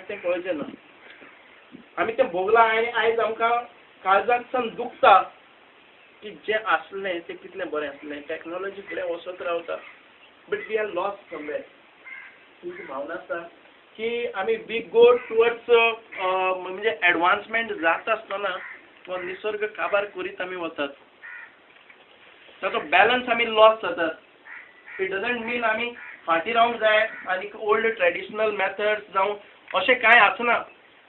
तें कळचें ना. आमी तें भोगलां आनी आयज आमकां काळजाक सावन दुखता की जें आसलें तें कितलें बरें आसलें. टॅक्नोलॉजी फुडें वचत रावता, but we are lost somewhere. तुमची भावना आसता की आमी we go towards, म्हणजे एडवान्समेंट जाता आसतना हो निसर्ग काबार करीत आमी वतात, ताचो बॅलन्स आमी लॉस जातात. It doesn't मीन आमी फाटीं रावंक जाय आनी ओल्ड ट्रेडिशनल मेथड्स जावं अशें कांय आसना,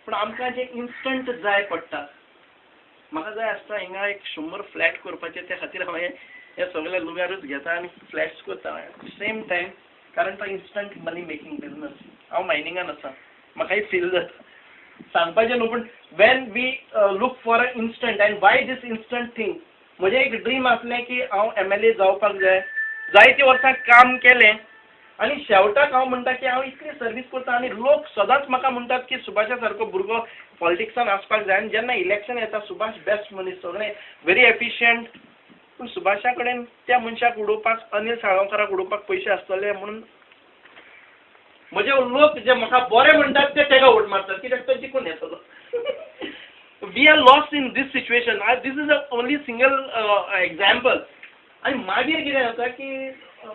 पूण आमकां जें इन्स्टंट जाय पडटा. म्हाका जाय आसता हिंगा एक 100 फ्लॅट करपाचें, त्या खातीर हांवें हे सगळे लुगारूच घेता आनी फ्लॅट्स करता सेम टायम, कारण तो इन्स्टंट मनी मेकींग बिजनस. हांव मायनिंगान आसा, म्हाकाय फील जाता, सांगपाचें न्हू, पूण when we look for a instant and why this instant thing. म्हजें एक ड्रीम आसलें की हांव एमएलए जावपाक जाय. जायतीं वर्सां काम केलें आनी शेवटाक हांव म्हणटा की हांव इतली सर्वीस करता आनी लोक सदांच म्हाका म्हणटात की सुभाषा सारको भुरगो पॉलिटिक्सान आसपाक जाय. आनी जेन्ना इलेक्शन येता, सुभाष बेस्ट मनीस, सगळें व्हेरी एफिशियंट, पूण सुभाषा कडेन त्या मनशाक उडोवपाक, अनिल साळगांवकाराक उडोवपाक पयशे आसतले म्हणून म्हजे लोक जे म्हाका बरे म्हणटात ते तेका वोट मारतात, कित्याक तो जिखून येतलो. We are lost in this situation. This is a only single example. आनी मागीर कितें जाता की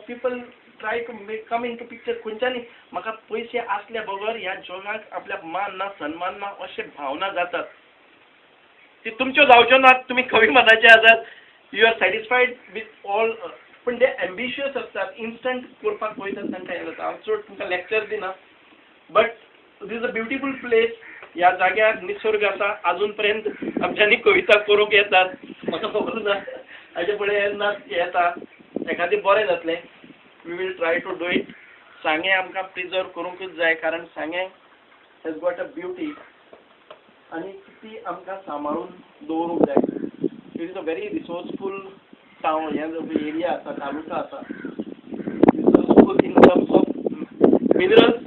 people try to make come into picture. खंयच्यानी म्हाका पयशे आसल्या बगर ह्या जगाक आपल्याक मान ना, सन्मान ना, अशे भावना जातात. ती तुमच्यो जावच्यो नात, तुमी कवी मनाचे आसात, you are satisfied with all, पूण ते एम्बिशियस आसतात, इन्स्टंट करपाक पळयतात, तांकां हें जाता. हांव चड तुमकां लेक्चर दिना, but this a beautiful place. ह्या जाग्यार निसर्ग आसा, आजून पर्यंत आमच्यांनी कविता करूंक येतात. म्हाका खबर ना हाजे फुडें ना येता एखादें बरें जातलें. We will try to do it. Sanguem आमकां प्रिजर्व करूंकूच जाय, कारण Sanguem has got a beauty आनी ती आमकां सांबाळून दवरूंक जाय. It is a very resourceful town. हें जो एरिया आसा, तालुका आसा, resourceful in terms of minerals,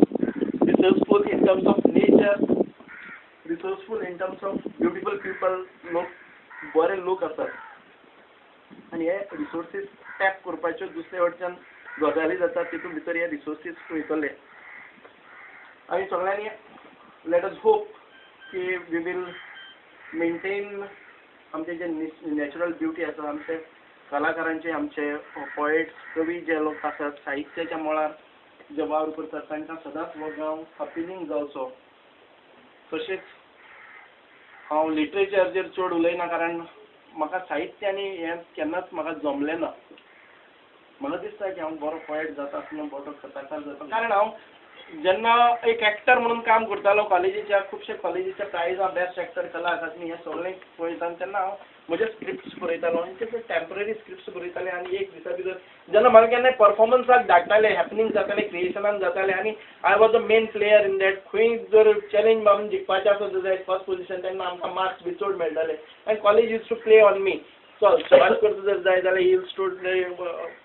resourceful in terms of nature, resourceful in terms of beautiful people. लोक बरे लोक आसात आनी हे रिसोर्सीस टॅप करपाच्यो दुसरे वटच्यान गजाली जातात, तितून भितर हे रिसोर्सीस वयतले. आनी सगळ्यांनी let us hope की we will maintain आमचे जे नॅचरल ब्युटी आसा, आमचे कलाकारांचे, आमचे पॉएट्स, कवी जे लोक आसात, साहित्याच्या मळार जे वावर करतात, तांकां सदांच हो गांव अपिलींग जावचो. तशेंच हांव लिटरेचराचेर चड उलयना, कारण म्हाका साहित्य आनी हें केन्नाच म्हाका जमलें ना. म्हाका दिसता की हांव बरो पॉएट जाता आसतना बरो कथाकार जाता, कारण हांव जेन्ना एक एक्टर म्हणून काम करतालो कॉलेजीच्या, खुबशे कॉलेजीच्या प्रायजां, बेस्ट एक्टर, कला अकादमी, हें सगळें पळयता तेन्ना हांव म्हजे स्क्रिप्ट्स बरयतालो आनी ते टेम्पररी स्क्रिप्ट्स बरयताले. आनी एक दिसा भितर जेन्ना म्हाका केन्नाय परफॉर्मन्साक धाडटाले, हॅपनिंग जाताले, क्रिएशनान जाताले आनी I was a main player in that. खंय जर चॅलेंज मारून जिखपाचें आसत जायत फर्स्ट पोजिशन, तेन्ना आमकां मार्क्स बी चड मेळटाले आनी college used to play on me. चल, सुभाष करता जर जाय जाल्यार ही स्टूड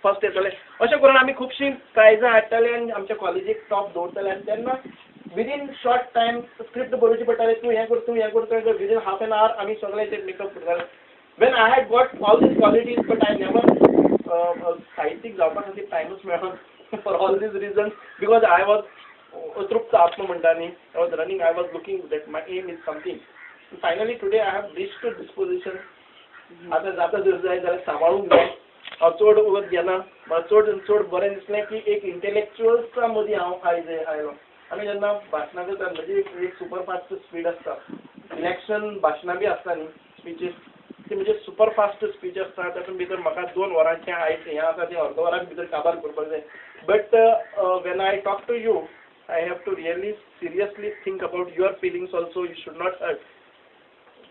फर्स्ट येतले, अशें करून आमी खुबशीं प्रायजां हाडटाले आनी आमच्या कॉलेजीक टॉप दवरताले. आनी तेन्ना विदीन शॉर्ट टायम स्क्रिप्ट बरोवची पडटाले, तूं हें कर, तूं हें कर, विदीन हाफ एन our आमी सगळें ते मेकअप करताले. When I had got all these qualities, but I never साहित्यीक जावपा खातीर टायमूच मेळना for all these reasons, because I was अतृप्त आत्मा म्हणटा न्ही, I was running, I was looking that my aim is something. Finally today I have reach to this position. आतां जाता जर जाय जाल्यार सांबाळूंक जाय. हांव चड वगत घेना. म्हाका चड चड बरें दिसलें की एक इंटलेक्चुअल्सा मदीं हांव आयज आयलो. आमी जेन्ना भाशणां करता, म्हजी एक सुपर फास्ट स्पीड आसता. इलेक्शन भाशणां बी आसता न्ही, स्पिचीस, ती म्हणजे सुपर फास्ट स्पीच आसता. तातूंत भितर म्हाका 2 वरांचें आयज हें आसा, तें अर्द वरां भितर काबार करपाक जाय. But when I talk to you, I have to really seriously think about your feelings also. You should not hurt.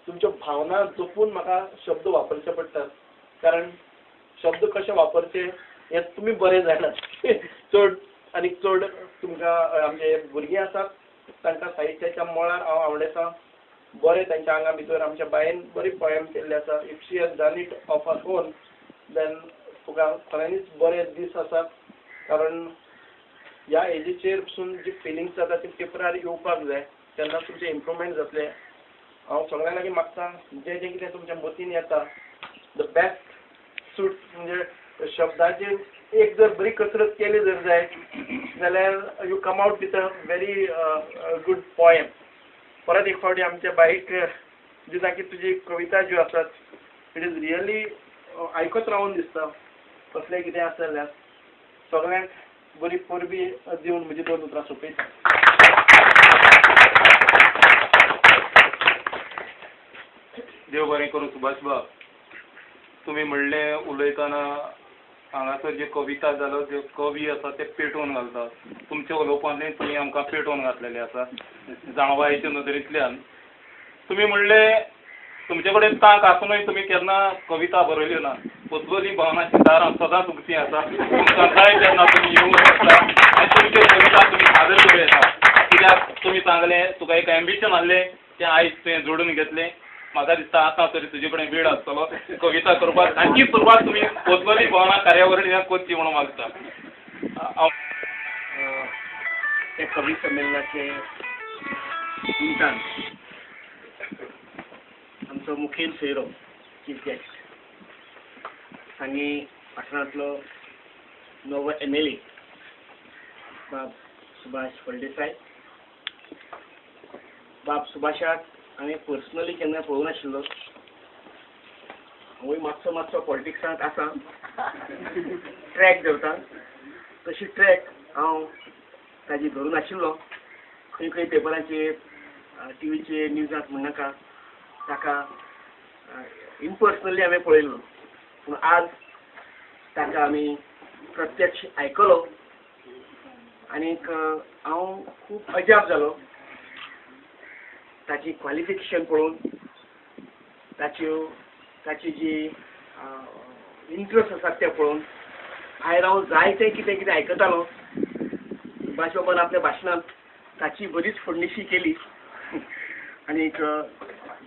तुमच्यो भावना जपून म्हाका शब्द वापरचे पडटात, कारण शब्द कशे वापरचे हे तुमी बरें जाणात चड आनी चड. तुमकां आमचे भुरगीं आसात, तांकां साहित्याच्या मळार हांव आवडटा. बरें तांच्या आंगा भितर, आमच्या बायन बरी पोयम केल्ली आसा. If she has done it of her own, then तुका खऱ्यांनीच बरे दीस आसात, कारण ह्या एजीचेर पसून जी फिलिंग्स जाता ती पेपरार येवपाक जाय, तेन्ना तुमचें इम्प्रुवमेंट जातलें. हांव सगळ्यां लागीं मागता, जें जें कितें तुमच्या मतीन येता, the best सूट, म्हणजे शब्दाचेर एक जर बरी कसरत केली जर जायत जाल्यार you come out with a very good poem. परत एक फावटी आमच्या बाईक जी की तुजी कविता ज्यो आसात it is really आयकत रावून दिसता. कसलें कितें आसा जाल्यार सगळ्यांक बरी परबी दिवन म्हजी दोन उतरां सोंपयता. देव बरें करूं सुभाष बाब. तुमी म्हणलें उलयतना हांगासर जे कविता जालो ज्यो कवी आसा ते पेटोवन घालता. तुमच्या उलोवपांतल्यान तुमी आमकां पेटोवन घातलेले आसा जाणवायेच्या नदरेंतल्यान. तुमी म्हणलें तुमचे कडेन तांक आसुनूय तुमी केन्ना कविता बरयल्यो ना. कोसलोली भवनाची दारां सदांच उक्तीं आसा, तुमकां जाय तेन्ना तुमी येवंक शकता आनी तुमच्यो कविता तुमी सादर करूं येता. कित्याक तुमी सांगलें तुका एक एम्बिशन आहलें तें आयज तुवें जोडून घेतलें. म्हाका दिसता आतां तरी तुजे कडेन वेळ आसतलो कविता करपाक. हाची सुरवात तुमी कोसलोली भवना कार्यावळींतल्यान करची म्हणून मागता. हांव त्या कवी संमेलनाचे निमतान आमचो मुखेल सोयरो चीफ गेस्ट सांगे पाटणांतलो नवो MLA बाब सुभाष फळदेसाय. बाब सुभाषाक हांवें पर्सनली केन्ना पळोवंक नाशिल्लो. हांवूय मातसो मातसो पॉलिटिक्सांत आसा, ट्रॅक धरता, तशी ट्रॅक हांव ताजी धरून आशिल्लो. खंय खंय पेपरांचेर, टिवीचेर, न्यूजांत म्हणनाका, ताका इम्पर्सनली हांवें पळयल्लो. पूण आज ताका आमी प्रत्यक्ष आयकलो आनीक हांव खूब अजाप जालो ताची क्वॉलिफिकेशन पळोवन, ताची जी इंट्रस्ट आसात ते पळोवन. भायर हांव जायतें कितें कितें आयकतालो. सुभाष बाबान आपल्या भाशणांत ताची बरीच फोडणिशी केली आनीक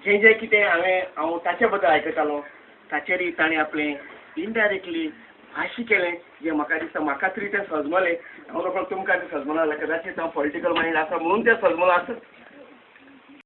जें जें कितें हांव ताचे बद्दल आयकतालो ताचेरय ताणें आपलें इनडायरेक्टली भाश्य केलें, जें म्हाका दिसता म्हाका तरी तें सजमलें. हांव लोकांक तुमकां तें सजमना जाल्यार कदाचीत हांव पॉलिटिकल मायंड आसा म्हणून तें सजमलां आसत.